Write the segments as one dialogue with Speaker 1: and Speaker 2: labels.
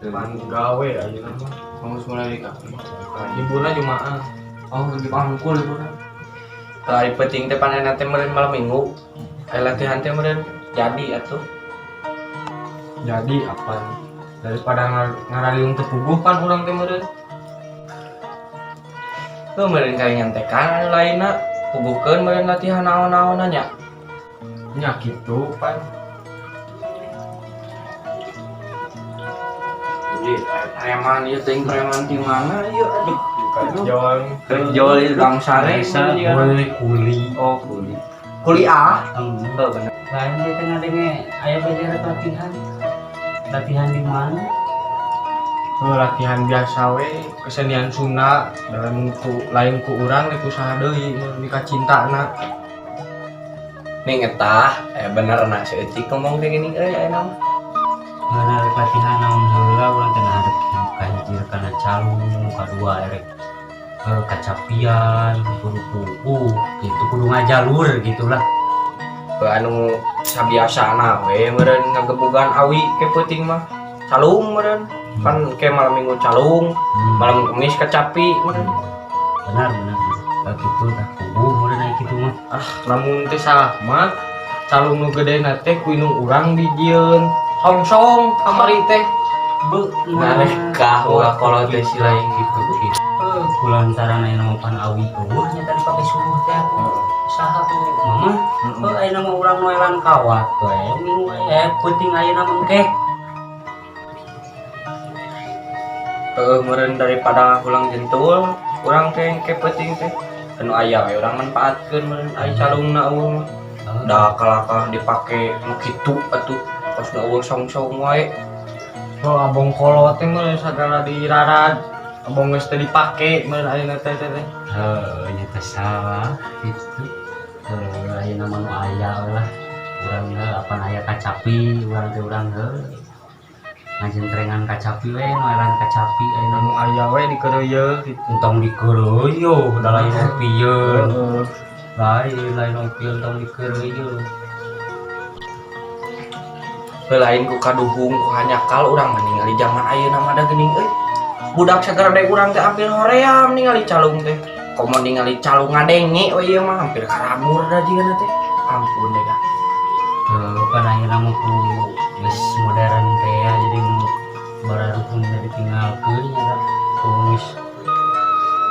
Speaker 1: Pan gawe ayeuna mah.
Speaker 2: Kamu mulai di kafe.
Speaker 1: Liburna Jumaah.
Speaker 2: Oh, di pangkul liburan. Hari penting teh panen teh meureun malam Minggu. Aya latihan teh meureun jadi atuh.
Speaker 1: Jadi apa? Daripada ngaraliung teu puguh pan urang teh meureun.
Speaker 2: Heuh, meureun kali nyantekan anu lainna puguhkeun meureun latihan naon-naonna nya.
Speaker 1: Nya kitu pan.
Speaker 2: Jadi preman ieu teuing, preman di mana ieu, aduh.
Speaker 1: Jol.
Speaker 2: Kerjol ieu langsare.
Speaker 3: Bisa.
Speaker 2: Meureun ieu.
Speaker 3: Boleh kuli.
Speaker 2: Oh, kuli. Kuli ah. Heuh, bener.
Speaker 3: Lain dia tengah denge aya belajar latihan. Latihan di mana?
Speaker 1: Oh, latihan biasa we, kesenian Sunda dalam ku lain ku urang di usaha deui mika cintana.
Speaker 2: Nih ngetah, eh bener nah si Ecik ngomong kayak gini euy ayeuna mah.
Speaker 3: Ngeuna rek latihan naon heula, urang teh ngadep kahiji kana calung, kadua erek kacapian, kudu puguh gitu, kudu ngajalur gitulah.
Speaker 2: Ke anu sabiasana we meureun ngagebugan awi ke peuting mah. Calung meureun. Pan ke malam Minggu calung, malam Kamis kacapi meureun.
Speaker 3: Benar benar. Kalau gitu tah puguh meureun aya kitu mah.
Speaker 1: Ah, lamun teh salah mah calung nu gede na teh ku indung urang dijieun songsong kamari teh.
Speaker 3: Be,
Speaker 2: Nah, kah ulah kalau teh si lain gitu.
Speaker 3: Gitu. Kulantaran aya mah pan awi eueuh nya tadi pake suluh teh aku. Saha tuh mama? Heuh, ayeuna mah urang noelan kawat we minggu peuting ayeuna mah engke.
Speaker 2: Heeh, meureun daripada hulang jentul, urang teh ke peuting teh anu aya we urang manfaatkeun meureun aya calungna eueuh mah. Da kalakah dipake nu kitu atuh pas nu eueuh songsong wae.
Speaker 1: Oh, abong kolot teh meureun sagala dirarad. Abong geus teu dipake meureun ayeuna teh teh teh.
Speaker 3: Heuh, nya teh salah gitu. Heuh, ayeuna mah nu aya we lah. Urang heuh apan aya kacapi, urang teh urang heuh. Ngajentrengan kacapi we, noelan kacapi ayeuna.
Speaker 1: Anu aya we dikeureuyeun gitu.
Speaker 3: Entong dikeureuyeun, da lain opieun.
Speaker 1: Heeh.
Speaker 3: Lain lain opieun, tong dikeureuyeun.
Speaker 2: Heuh, lain ku kaduhung ku hanyakal urang mah ningali zaman ayeuna mah da geuning euy. Budak sagarede urang teh hampir hoream ningali calung teh. Komo ningali calung ngadenge we ieu mah hampir karabur da jigana teh. Ampun deh dah.
Speaker 3: Heuh, pan ayeuna mah ku geus modern teh ya, jadi nu bararuhun teh ditinggalkeun nya da. Ku geus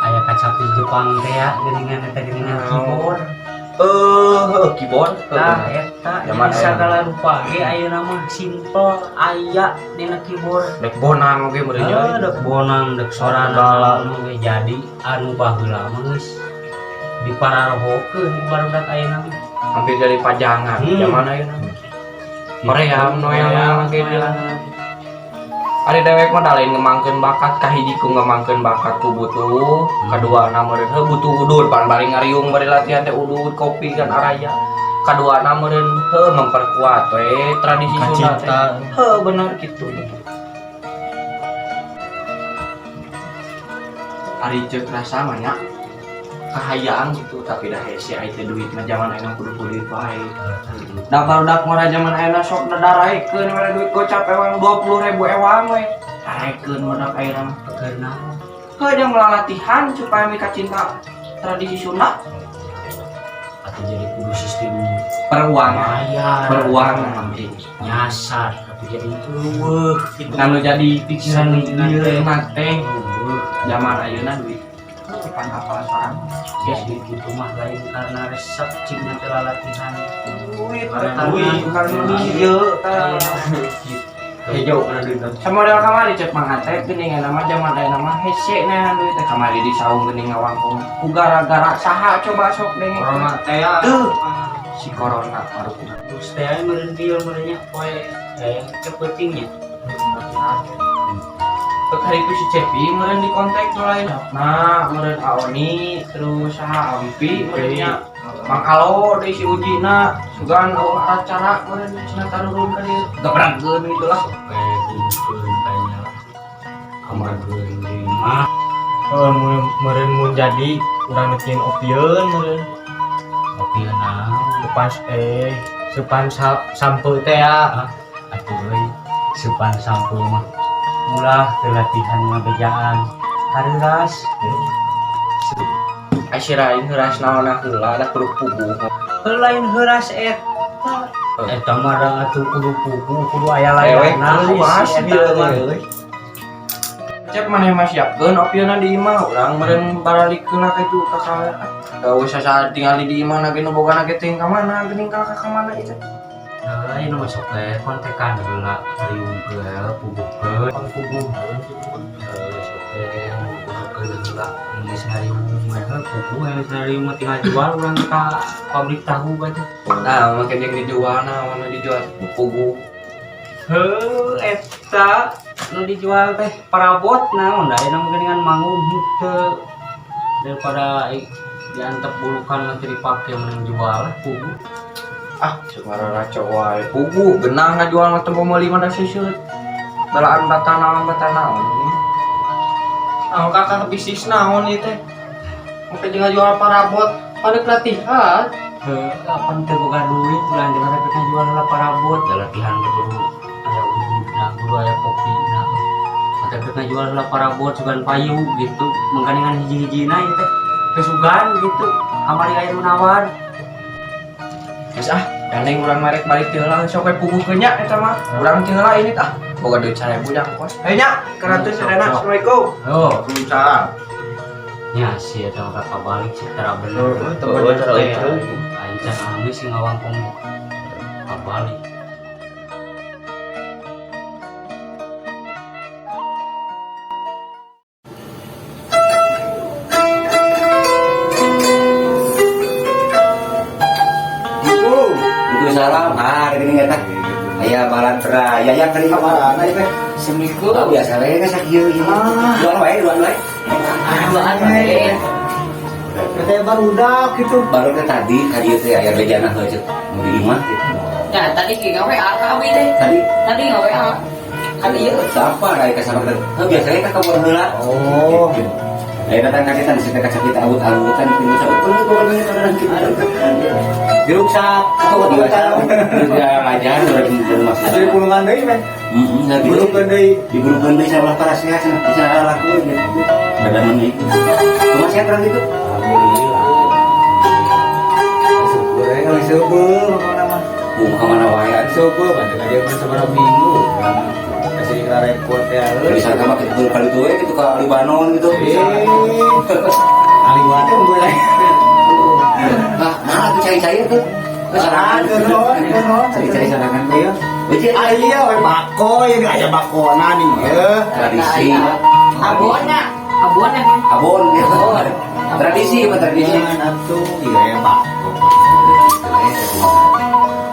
Speaker 3: aya kacapi Jepang teh ya, geuningan eta geuningan keyboard.
Speaker 2: Eh, keyboard.
Speaker 3: Tah eta
Speaker 2: Zaman
Speaker 3: jadi sagala rupa ge ayeuna mah simple aya dina keyboard.
Speaker 2: Dek bonang oge meureun nya.
Speaker 3: Heuh, dek bonang, dek sorana
Speaker 1: Segala.
Speaker 3: naon ge jadi anu baheula mah geus dipararohokeun ku barudak ayeuna mah.
Speaker 2: Hampir dari pajangan zaman ayeuna. Hoream noel ge bilang. Ari dewek mah da lain ngembangkeun bakat, kahiji ku ngembangkeun bakat ku butuh, kadua na meureun heuh butuh udud pan bari ngariung bari latihan teh udud kopi kan araya. Kadua na meureun heuh memperkuat we tradisi Sunda teh.
Speaker 1: Kacinta.
Speaker 2: Heuh, bener kitu. Ari ceuk rasa mah nya kahayang gitu, tapi dah hese ai teh duit mah zaman ayeuna kudu duit wae. Da barudak ngora zaman ayeuna sok daraekeun mere duit gocap ewang 20.000 ewang we. Daraekeun barudak ayeuna mah.
Speaker 3: Keur naon?
Speaker 2: Heuh, jeung latihan supaya mika cinta tradisi Sunda.
Speaker 3: Atau jadi kudu sistem
Speaker 2: peruangan.
Speaker 3: Bayar.
Speaker 2: Peruangan.
Speaker 3: Nyasar atau jadi eueuh gitu.
Speaker 2: Anu jadi pikiran
Speaker 3: Seni
Speaker 2: ieu
Speaker 3: teh.
Speaker 2: Teh
Speaker 3: Eueuh.
Speaker 2: Zaman ayeuna duit pan apa sorang.
Speaker 3: Jadi gitu mah lain karena resep cing teh latihan.
Speaker 2: Duit.
Speaker 3: Karena
Speaker 2: duit karena ieu tah.
Speaker 3: Gitu.
Speaker 2: Hejo
Speaker 1: Karena duit.
Speaker 2: Samodel kamari cek Mang Atep geuning nama zaman ayeuna mah hese neangan duit teh kamari di saung geuning ngawangkong ku gara-gara saha coba sok denge.
Speaker 1: Corona teh ya.
Speaker 2: Tuh si corona baru.
Speaker 3: Terus teh aya meureun dieu meureun nya poe kepeutingnya.
Speaker 2: Ke hari itu si Cepi meureun di kontak nu lain. Nah, meureun Aoni terus saha Ampi meureun nya. Mang Alo deui si Ujina sugan eueuh acara meureun cenah tarurun ka dieu. Gebragkeun gitu lah.
Speaker 3: Kayak kumpulkeun kayaknya lah. Amarkeun di mah.
Speaker 1: Oh, meureun mun jadi urang nyieun opieun meureun.
Speaker 3: Opieun naon?
Speaker 1: Sepan sampe teh ya.
Speaker 3: Atuh euy. Supan sampeu mah ulah teu latihan ngabejaan hareuras.
Speaker 2: Asirain heuras naon heula da kudu puguh.
Speaker 3: Lain heuras eta. Eta mah da atuh kudu puguh, kudu aya
Speaker 2: Dewek
Speaker 3: layarna
Speaker 2: luas
Speaker 3: isi
Speaker 2: bieu
Speaker 3: eta mah.
Speaker 2: euy. Cep maneh mah siapkeun opieuna di imah urang meureun baralik heula ka itu ka ka. Da usah saat tinggal di imah ge nu bogana ge teuing ka mana geuning ka ka mana ieu teh.
Speaker 3: Heeh, ieu masuk teh kontekan heula riungkeun puguhkeun.
Speaker 1: Pan puguh.
Speaker 3: Heuh, sok teh puguhkeun heula geus ngariung we heuh puguh geus ngariung mah tinggal jual urang ka pabrik tahu bae teh.
Speaker 2: Nah, make jeung dijual naon nu dijual puguh.
Speaker 3: Heuh, eta nu dijual teh parabot naon da ayeuna mah geuningan manggung henteu daripada diantep bulukan mah teu dipake mending jual lah puguh.
Speaker 2: Ah, suara wae puguh genah ngajual mah tempo meuli mah da seuseut. Balaan bata naon geuning.
Speaker 1: Naon kakak bisnis naon ieu teh? Make jeung ngajual parabot pada latihan.
Speaker 3: Heuh, apan teu boga duit ulah jeung tapi kan jual heula parabot da latihan ge kudu aya ududna, kudu aya kopina. Tapi kan jual heula parabot sugan payu gitu, mangkaningan hiji-hijina ieu teh. Kesugan gitu, kamari aya nu nawar.
Speaker 2: Geus ah, gandeng urang marek balik ti heula sok we puguhkeun nya eta mah. Urang ti heula ini tah. Boga duit 1000 jang kos. Hayu nya, 100 Rena. Assalamualaikum.
Speaker 3: Oh,
Speaker 1: Waalaikumsalam.
Speaker 3: nya si eta mah kakak balik sih tara bener.
Speaker 1: Heeh, teu bener teh.
Speaker 3: Aing can alami sih ngawangkong kabalik.
Speaker 4: Waalaikumsalam. Ah, gini eta. Aya balantra yaya kali
Speaker 5: Kamarana ieu teh?
Speaker 4: Assalamualaikum. Oh, biasa we ka sakieu ieu. Duaan wae, duaan wae.
Speaker 5: Duaan wae. Teh barudak gitu.
Speaker 4: Baru teh tadi ka dieu teh aya bejana heuh ceuk. Nu di imah gitu.
Speaker 6: Nah, tadi ki nge-WA ka abi teh.
Speaker 4: Tadi
Speaker 6: Tadi nge-WA. Kan ieu
Speaker 4: siapa rai ka sama teh? Heuh biasa we ka kabur heula.
Speaker 5: Oh.
Speaker 4: Gitu. Ayo datang kasih tan, kita kasih kita awut-awutan, kita cabut, perlu gitu.
Speaker 5: Diruksak.
Speaker 4: Aku biasa, dia ngajar, udah masuk.
Speaker 5: Atuh dipulungan deui men.
Speaker 4: Heeh, nggak gitu.
Speaker 5: Dibulungkeun deui.
Speaker 4: Dibulungkeun deui salah parasehat, cenah bisa laku gitu. Dagangan itu. Kumaha sehat orang gitu?
Speaker 5: Alhamdulillah. Syukur we kalau syukur pokona mah.
Speaker 4: Buka mana wae.
Speaker 5: Syukur bantu ka dia mah sabaraha minggu. Kasih kira repot ya.
Speaker 4: Bisa sama kita kali itu we gitu ke Libanon gitu.
Speaker 5: Aliwat teh unggul lagi.
Speaker 4: Nah, mana tuh cai-cai tuh?
Speaker 5: Ah, keun keun.
Speaker 4: Cai-cai sarangan tuh.
Speaker 5: Iya.
Speaker 4: Uji
Speaker 5: Ah iya we bako ya aya bakona nih ye.
Speaker 4: tradisi.
Speaker 6: Abona, abona kan.
Speaker 4: Abon gitu. Tradisi apa tradisi?
Speaker 5: Atuh iya bako.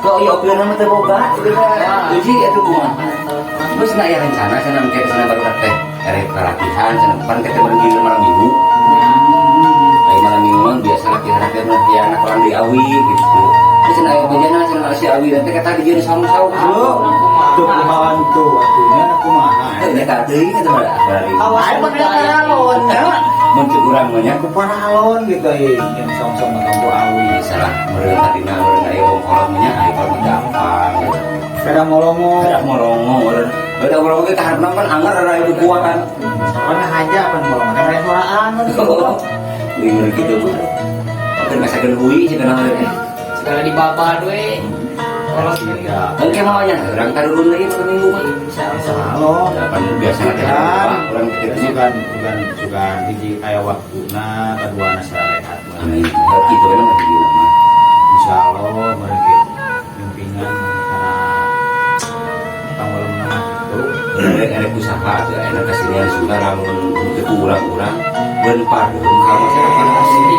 Speaker 4: Kok iya opieun mah teu boga Uji atuh kumaha? Terus cenah aya rencana cenah engke cenah baru teh erek latihan cenah pan teh meureun malam minggu. Ai malam minggu mah biasa latihan-latihan mah ya anak orang di awi gitu. Terus cenah aya bejana cenah si awi teh kata di jeung saung-saung.
Speaker 5: Tuh kumaha tuh atunya kumaha.
Speaker 4: Heuh eta teuing eta mah bari.
Speaker 5: Awas mun paralon ya.
Speaker 4: Mun cek urang mah nya
Speaker 5: Ku paralon gitu euy yang saung-saung kampung awi.
Speaker 4: salah meureun tadina meureun aya wong kolot mah nya aya kolot gampang gitu.
Speaker 5: Kada molongo.
Speaker 4: Kada morongo meureun. Udah morongo ge kaharepna kan anger ada ibu kuatan.
Speaker 5: Pernah aja pan molongo teh soraan kan.
Speaker 4: Meureun gitu bu. Keur ngasakeun hui cenah mah teh.
Speaker 6: Segala dibabad we.
Speaker 5: Kalau tidak.
Speaker 4: Engke mah nya urang tarurun deui mah minggu mah.
Speaker 5: Insyaallah.
Speaker 4: Pan biasa teh urang kitu nya.
Speaker 5: Sugan sugan sugan hiji aya waktuna kaduana sarehat.
Speaker 4: Amin. Kitu we mah hiji mah.
Speaker 5: Insyaallah mereka bimbingan karena tanggal menengah gitu.
Speaker 4: Erek usaha teh enak kasinian Sunda lamun teu urang-urang beun padeum ka masyarakat asli.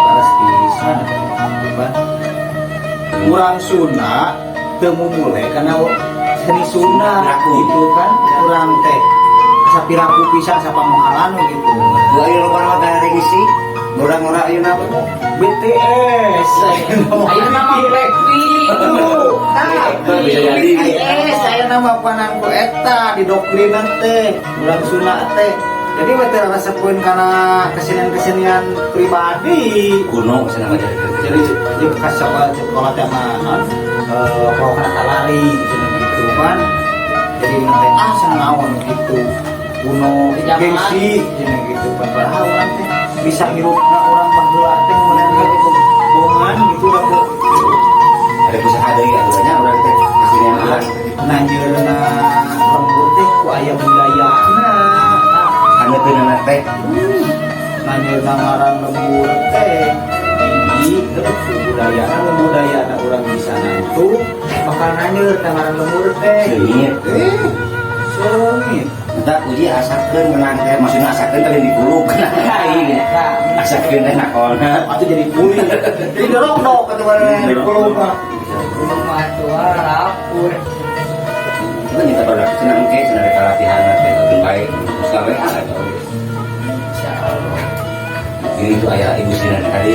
Speaker 5: Paras pisan ban. Urang Sunda teu mumule karena seni Sunda gitu kan urang teh asa piraku pisan asa pamohalan gitu.
Speaker 4: Gua aya loba mah garengsi. Urang-urang ayeuna mah
Speaker 5: BTS.
Speaker 6: Ayeuna mah Blackpink.
Speaker 5: Nah,
Speaker 4: Bisa jadi.
Speaker 5: BTS saya nama panangku eta di doktrinan teh urang Sunda teh. Jadi we teh resepeun kana kesenian-kesenian pribadi.
Speaker 4: Kuno cenah mah
Speaker 5: Jadi jadi bekas coba sekolah teh mah non pokokna talari cenah gitu kan. Jadi nanti ah senang naon gitu kuno.
Speaker 6: Di zaman.
Speaker 5: Gengsi cenah gitu, padahal urang teh bisa hirupna urang baheula teh menang bohongan gitu lah ku.
Speaker 4: Ada usaha deui atuh nya urang teh kesenian urang teh.
Speaker 5: Nanyeurna lembur teh ku aya budayana.
Speaker 4: Haneuteunana teh.
Speaker 5: Nanyeurna ngaran lembur teh hiji ku budayana, budayana urang bisa nantu bakal nanyer teh ngaran lembur teh.
Speaker 4: Seungit.
Speaker 5: Eh, seungit.
Speaker 4: Entah uji asakeun menang teh, maksudna asakeun teh dikuluk.
Speaker 6: Nah,
Speaker 4: Asakeun teh nakolna.
Speaker 5: Atau jadi kuli, jadi dorong dong kata mana di kuluk mah.
Speaker 6: Rumah tua lapur.
Speaker 4: Itu nyata pada cenah engke cenah rek latihan teh keun bae terus ka WA eta oge.
Speaker 6: Insyaallah.
Speaker 4: Ini itu aya ibu Sina tadi.